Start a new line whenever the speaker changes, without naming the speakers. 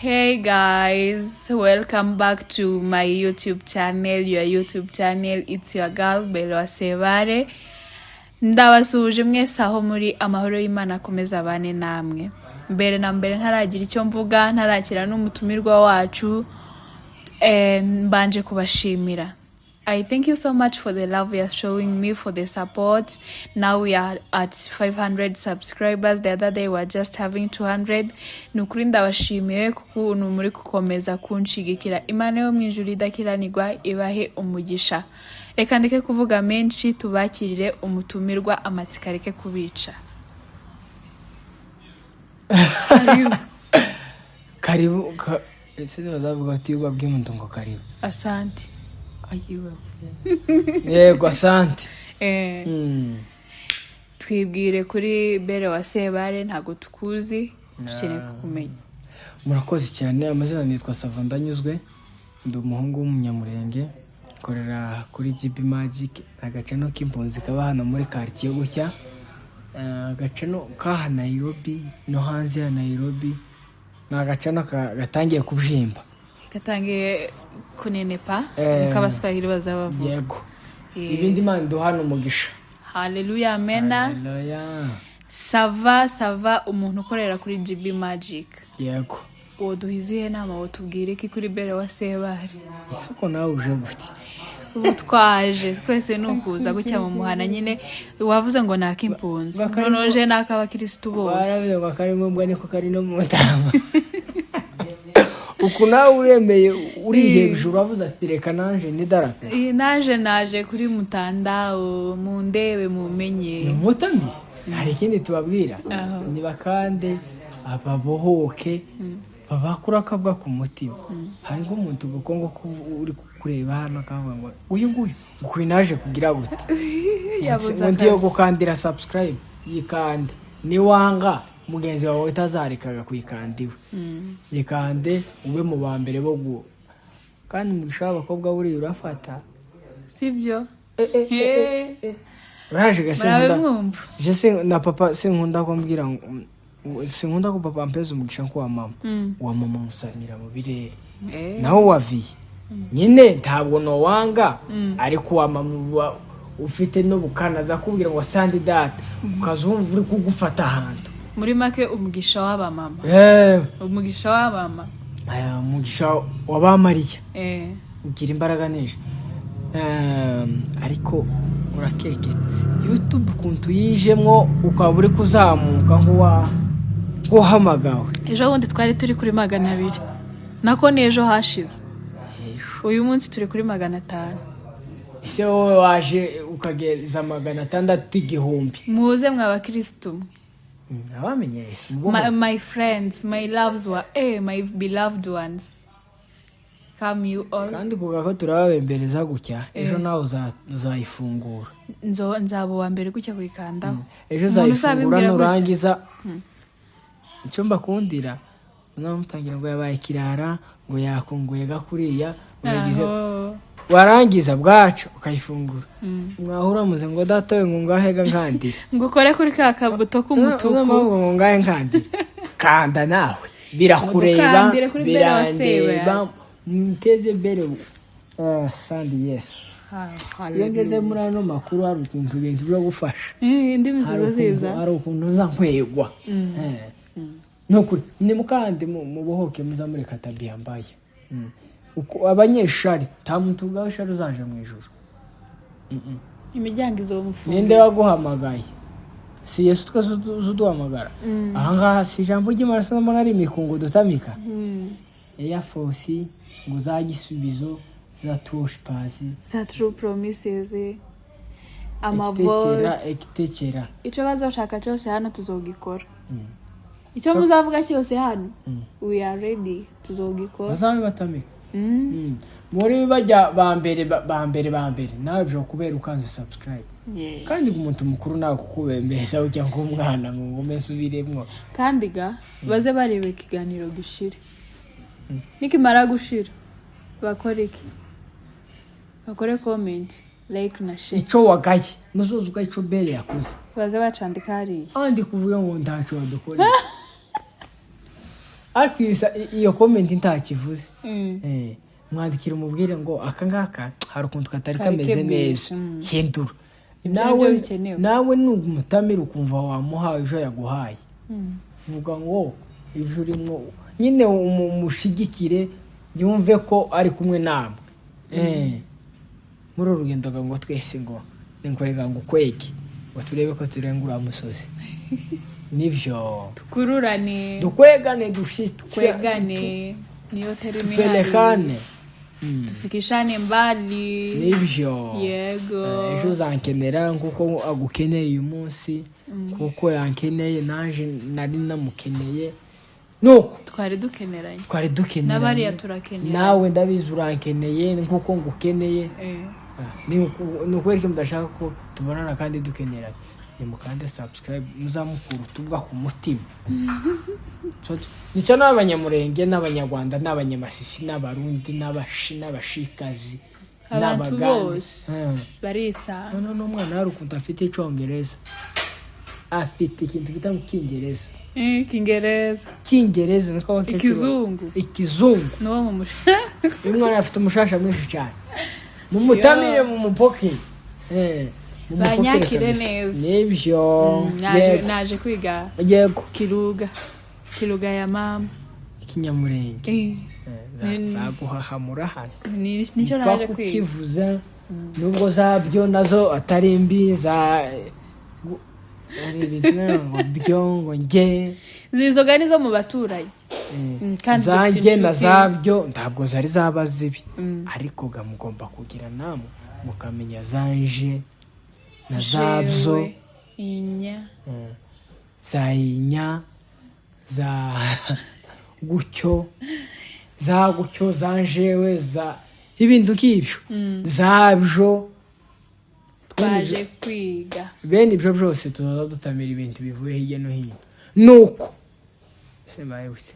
Hey guys, welcome back to my YouTube channel, your YouTube channel. It's your girl Belwa Sebare. Ndabasuhuje mwese aho muri, amahoro y'Imana akomeza abane namwe. Mbere na mbere, ntaragira icyo mvuga, ntarakira n'umutumirwa wacu, mbanje kubashimira. I thank you so much for the love you are showing me, for the support. Now we are at 500 subscribers. The other day we were just having 200. Ni ukuri ndabashimiye kukuntu muri gukomeza kunshigikira. Imana yo mu ijuru idakiranirwa ibahe umugisha. Reka ndeke kuvuga menshi, tubakirire umutumirwa, amatsiko areke kubica. Karibu.
Karibu ese bazavuga ati iyo ubabwiye umuntu ngo karibu?
Asante.
Ayiwe. Yego, asante.
Twibwire kuri Bere wa Sebare, ntabwo tukuzi, dukeneye kukumenya.
Murakoze cyane. Amazina nitwa Sava Ndanyuzwe, ndi umuhungu w'umunyamurenge, nkorera kuri GB Magic, agacano k'impunzi kaba hano muri quartier gutya. Agacano kaha Nairobi no hanze ya Nairobi, ni agacano gatangiye kubyimba.
Gatangiye kunenepa, niko Abaswahili bazaba bavuga.
Yego. Ibindi, Imana iduhana umugisha.
Haleluya, amena.
Haleluya.
Sava, Sava, umuntu ukorera kuri GB Magic,
Yego.
woduha izihe nama, wotubwire iki kuri Bere wa Sebare?
Ese uko nawe uje gute?
Ubu twaje twese, ni ukuza gutya mu muhana nyine. Wavuze ngo ni ak'impunzi, noneho je ni ak'abakirisitu bose.
Baravuze ngo akari mu mbwa niko kari no mu ntama. Uku nawe uremeye, urihebye, uravuze ati reka nanje nidarape.
Naje naje kuri mutandao, mundebe, mumenye.
Ni umutamire, hari ikindi tubabwira?
Aho.
Nibakande ababohoke, babakura akabwa ku mutima. Hari nk'umuntu ubukungu ko uri kureba hano akavuga ngo uyu nguyu ngo naje kugira gute?
Yabuze
Undi yo
akazi.
gukandira subscribe, yikande. Niwanga mugenzi wawe utazarekaga kuyikanda iwe, yikande ube mu ba mbere bo gu kandi umugisha w'abakobwa buriya urafata.
Sibyo?
Uraje gase.
Murabe
nkunda
mwumva.
Je na papa sinkunda ko mbwira sinkunda ko papa ampeza umugisha nk'uwa mama. Uwa mama musamira mu birere, naho waviye nyine ntabwo nowanga, ariko uwa mama uba ufite n'ubukana aza kubwira ngo sandi data, ukazumva uri kugufata ahantu.
Muri make, umugisha w'abamama. Umugisha w'abamama.
Aya, umugisha wa ba Mariya ugira imbaraga nyinshi. Ariko urakeketse YouTube ukuntu yijemwo, ukaba uri kuzamuka nk'uwahamagawe.
Ejo bundi twari turi kuri 200, nako ni ejo hashize. Uyu munsi turi kuri 500.
Ese wowe waje ukageza 600, 1000?
Muze mwa bakirisitu mwe.
Abamenye Yesu.
My friends, my loves were, my beloved ones, come you all.
Kandi kuvuga ko turababembereza gutya, ejo nawe uzayifungura.
Nzaba uwa mbere gutya kuyikandaho.
Ejo
Umuntu
uzayifungura.
uzabimbwira gutya.
Nurangiza, icyo mbakundira, mutangira ngo yabaye kirara, ngo yakunguye gakuriya, ngo yagize.
Aho.
Warangiza bwacu ukayifungura, mwahura muze ngo data we, ngo ngahega nkandira.
Ngo ukore kuri ka kabuto k'umutuku.
Ngo ngahe nkandira, kanda nawe birakureba.
Mudukandire kuri Bere wa
Birandeba, muteze bere sandi Yesu. Iyo ngeze muri ano makuru hari ukuntu ibintu byo gufasha.
Indimi
Hari
ziza ziza.
hari ukuntu uza nkwegwa. Nukuri ni mukandi mubohoke, muzamureka tabia mbaye. Abanyeshari, nta muntu ubwawe shari uzaje mu ijuru.
Imiryango izomufunga.
Ninde waguhamagaye? Si Yesu twese uduhamagara ahangaha? Si ijambo ry'Imana? Se mbona ari imikungu dutamika? Air Force, ngo za Gisubizo, za Tosh Pasi,
za True Promises,
ekitekera.
Amavotes.
Ekitekera.
Icyo bazashaka cyose hano tuzogikora, icyo muzavuga cyose hano, we are ready, tuzogikora.
Bazabe batamika. Muri bajya ba mbere ba mbere ba mbere, nawe bishobora kubera ukanze subscribe. Kandi umuntu mukuru nawe kukubembeza ujya nk'umwana ngo ngume nsubiremwo.
Kandi ga baze bareba ikiganiro gishire, nikimara gushira bakore iki? Bakore comment, like na share.
Ico wagaye muzoza ugaye ico Bere yakoze.
Baze bacandika hariya.
Andi kuvuga ngo ntaco badukorera. Ariko iyo comment ntakivuze. Mwandikira umubwire ngo aka ngaka hari ukuntu katari
Kareke
kameze
bwije,
neza, hindura.
Ibyo
Nawe
nibyo bikenewe.
Nawe numutamira ukumva wamuhaye ejo yaguhaye, vuga ngo ibyo urimo nyine umushigikire yumve ko ari kumwe namwe. Muri uru rugendo ngo twese ngo ni nkwega ngo ukwege ngo turebe ko turenga uriya musozi, nibyo.
Tukururane.
Dukwegane, dushitse.
Twegane, niyo terimi ihari.
Tupelekane.
Tufikishane mbali.
Nibyo.
Yego.
Ejo uzankenera nkuko agukeneye uyu munsi, kuko yankeneye naje nari namukeneye, nuko
Twari dukeneranye.
Twari dukeneranye.
N'abariya turakeneranye.
Nawe ndabizi urankeneye nkuko ngukeneye. Ni ukubera ko mudashaka ko tubonana kandi dukeneranye. Nimukande subscribe, muzamukura utubwa ku mutima. So, nicyo n'abanyamurenge n'abanyarwanda n'abanyamasisi n'abarundi n'abashi n'abashikazi
Abantu
n'abagande.
bose barisanga.
None n'umwana hari ukuntu afite icyongereza, afite ikintu bita mu Kingereza.
Kingereza.
Kingereza niko abakecuru.
Ikizungu.
Ikizungu.
N'uwo mu
Uyu mwana afite umushasha mwinshi cyane, mumutamire, mumupoke. Mumupokere
Banyakire
kabisa.
neza.
Nibyo.
Naje
Yego.
naje kwiga
Yego.
Kiruga ya mama.
Ikinyamurenge. Zaguhahamura hano.
Nicyo naje
Mpaka
kwiga.
ukivuza nubwo zabyo nazo atari mbi za hari ibintu ngo byo ngo nge.
Izi nzoga ni zo mu baturanyi. Kandi dufite
Zanjye na
inshuti.
zabyo ntabwo zari zaba zibi, ariko ga mugomba kugira namwe mukamenya zanje na zabyo.
Jewe, inya.
Za inya, za gutyo, za gutyo, za njewe, za ibintu nk'ibyo zabyo.
Twaje kwiga.
Bene ibyo byose tuzaza dutamira ibintu bivuye hirya no hino, nuko se mbaye gute?